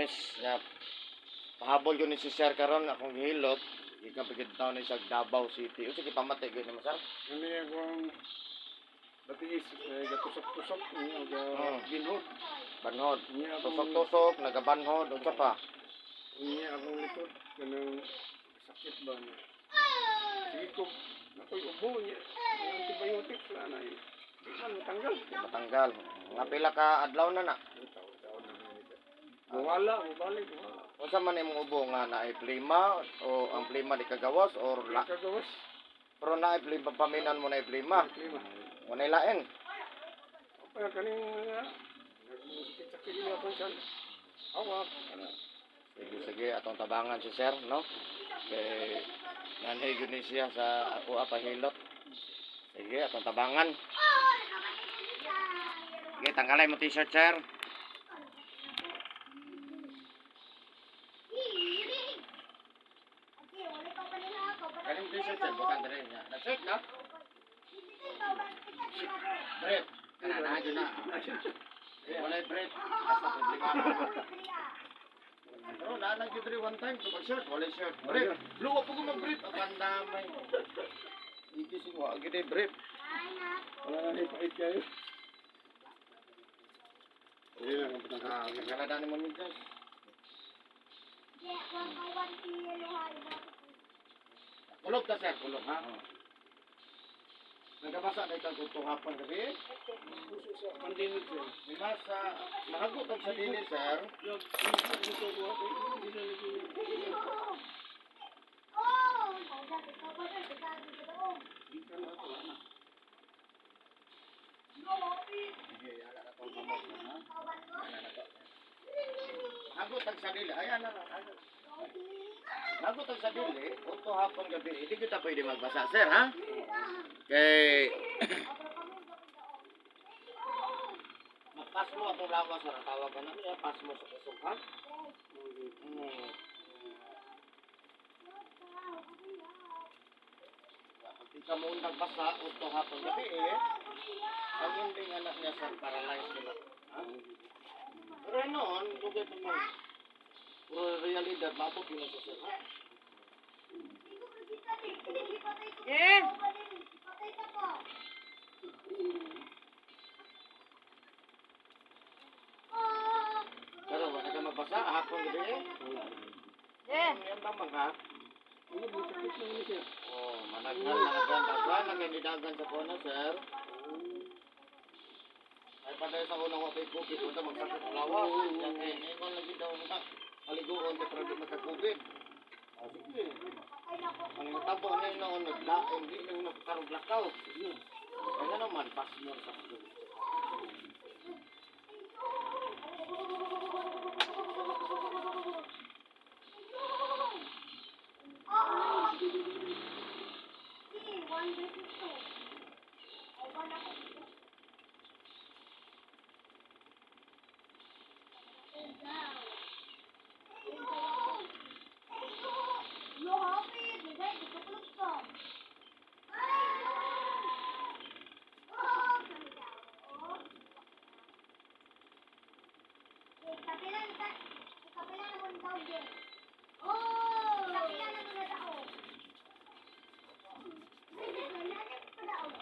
Lunes ya, pahabol yun ni si Sir karon akong gihilot. Gikan pa gid taon ni sa Davao City. Unsa gipamati gyud nimo, sir? Ano yung akong batiis, eh, gatusok-tusok, niya, ga ginhod. Banhod. Niya akong, Tusok-tusok, nagabanhod, unsa pa? Niya akong likod, kanang sakit ba na. Sige ko, nakoy ubo niya. May antibiotics na na eh. Di man matanggal. Di matanggal. Nga pila ka adlaw na na. Ay, taon-taon na nga nito. Mawala, mabalik, mawala. Unsa man imong ubo nga naay plima o ang plima di kagawas or la Kagawas. Pero naay plima, paminan mo naay plima. Klima. Walay lain. Kaya kaning mga nagmusakit-sakit niya akong siya. Awak. Ano. Sige, sige, atong tabangan si sir, no? Kay nanay gyud ni siya sa ako pahilot. Sige, atong tabangan. Sige, tanggalay mo t-shirt, sir. Kaning t-shirt, sir, bukan dere niya. Na-shirt na? Brief. Kana na jud na. Walay brief. Basta problema. Pero naa lang jud diri one time so pag shirt, walay shirt. Brief. Luwa po ko mag-brief. Ang pandamay. Iki si wa gid eh, brief. Wala na ipait kayo. Hindi na ang patanggal. Ah, kakalada ni mo ni Jess. Kulog ta, sir, kulog ha. Nagabasa na ikaw kung hapon gabi. Puso sa pandemic sir. Lima sa mahagot og sa dili, sir. Hindi na lagi. Di ka na ako, ana. Sige, ala na tong kamot na, ha. Ala na to. Mahagot og sa dili. Ayan na lang. Mahagot og sa dili, udto hapon gabi. Hindi kita pwede magbasa, sir, ha? Kay Pasmo atong lawas, sir. Ang tawagan namin, eh, pasmo sa kusog, ha? Pag di ka mo nagbasa, udto hapon gabi, eh. Ang hindi anak niya, sir, paralyzed nila. Ha? Pero noon, dugay pa man. Pero realidad, maabot yun sa sir, ha? Eh! Pero wala ka magbasa, hapon gabi, eh. Eh! Yan ba mga? Ano, may sakit na yun siya. Oh, managhan, managhan, daghan, naginidagan sa kono, sir. Ay, patay sa unang wakay COVID, punta magsakit ang lawas. Yan, eh, ngayon lagi daw na paliguon, di pero di magka-COVID. Ah, sige. Ang natabo na yun noon, naglaing, di na yung nagkarong lakaw. Kaya naman, pasmor sa COVID.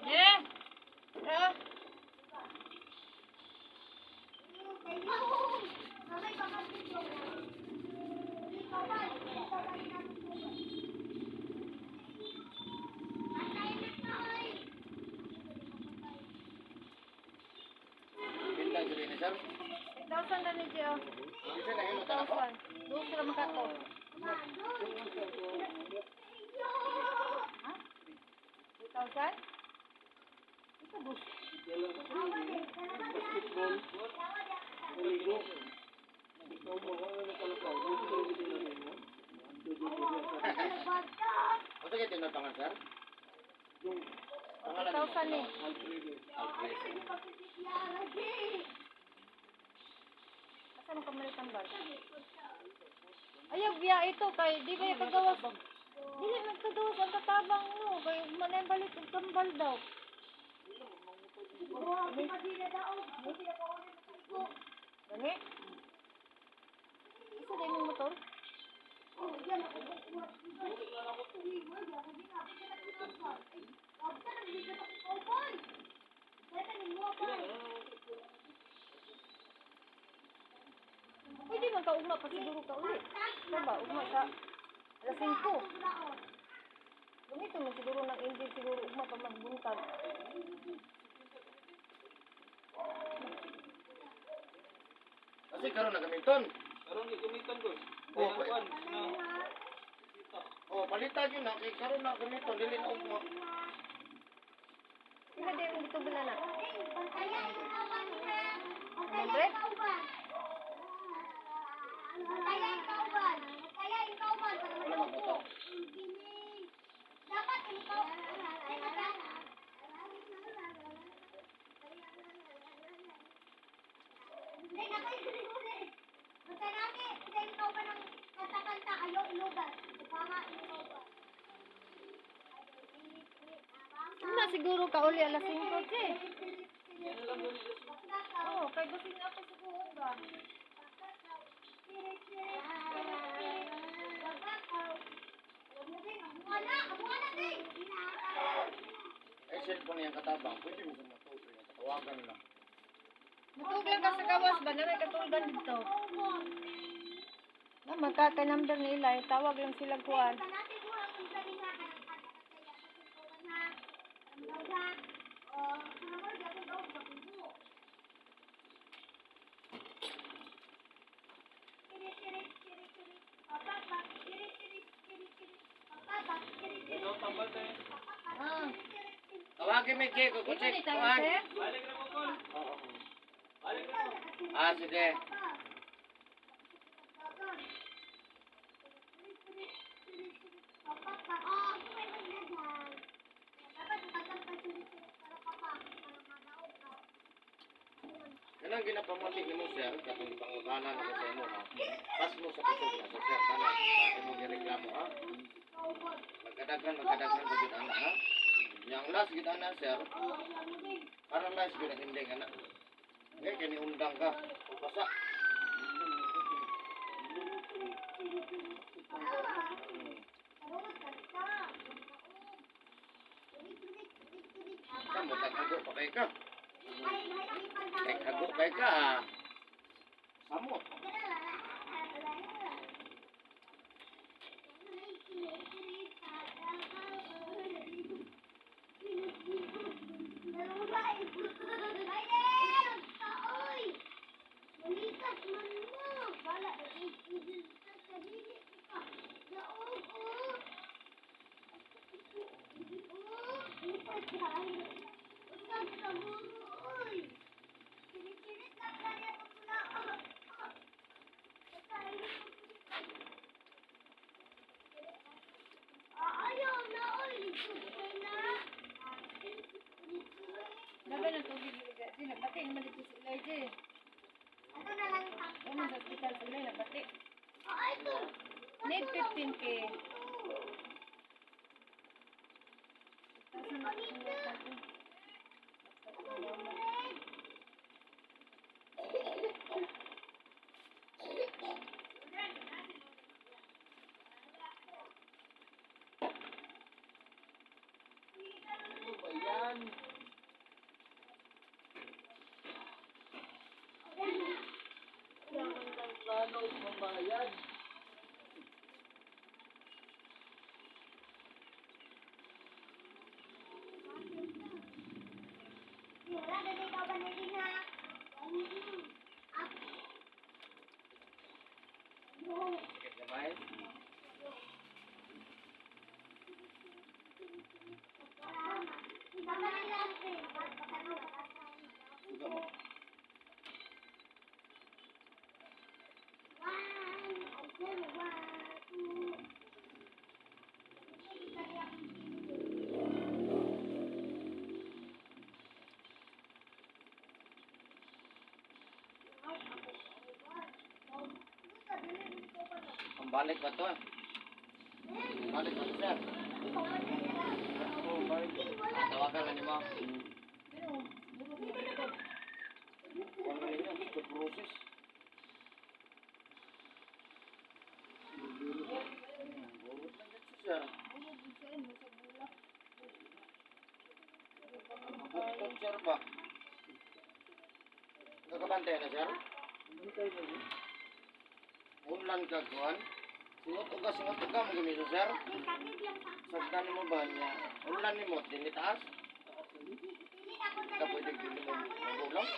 Eh! Eh! Pinda diri ni sir. 8,000 na ni Gio. Kasi nahimo ta na ko. 8,000. Doon sila makato. Ha? 8,000? Ito bus. Basketball. Maligo. Ikaw mo, wala na kalakaw. Hindi ko rin natin mo. O sige, tinatangan, sir. Yung Pangalan mo? 8,000 eh. Alfredo. Alfredo. Asa mo kamalit ang bag? Ayaw, biya ito kay di ba yung kagawas? Dili man kagawas ang tatabang no kay manay balik og kambal daw. Gani? ka ugma pa siguro ka uli. Sa ba ugma sa alas 5. Gamiton man siguro ng engine siguro ugma pa magbuntag. Kasi karon na gamiton. Karon ni gamiton ko. Oh, Kaya kuan na Oh, palitan yun na kay karon na gamiton dili na ugma. Sila din ang dito bala na. 100? Wala mabuto. Ugma siguro ka uli alas 5, che. Oh, kay basin ako siguro ba. Ay cellphone niyang katabang, pwede mo sa matuto yung katawagan lang. Matug lang ka sa gawas ba na may katulgan dito. Na magkaka number nila, eh, tawag lang sila kuan. Ito tambal tayo. Ah, Tawagin mi kay ko ito check ni tayo kuan. sir. Balik na mo kon. Oo. Balik na mo. Ah, sige. Kanang ginapamati nimo sir, katong pangutana nako sa imo ha. Pas mo sa kusog na sa sir tanan. Sa imo gireklamo ha. Magkadaghan magkadaghan pa gid ana ha. Yang last gid ana sir. Paralyzed gid ang ending ana. Ngay kini undang ka. Basa. Sa mo taghago pa kay ka. Kay hago kay ka ha. Samot. Laban ang tubig ni Di nabati naman dito si Elijah. Uma sa ospital si Elijah nabati. Need 15K. Ano ba yan? Wala man lang plano pambayad. Sakit gamay. Suga mo. Ang balik ba to? Balik ba to, sir? Oh, balik. Ah, tawagan na nimo. Kuan na ninyo, tuberculosis. Burot lang gid siya, sir. Buktot, sir ba? Nakabantay na, sir? Bantay ba yun? Unlan ka kuan. Singot uga mo gani sir. Sagdan mo ba niya? Unlan nimo dinhi taas. Ka pwede dili mo magulang.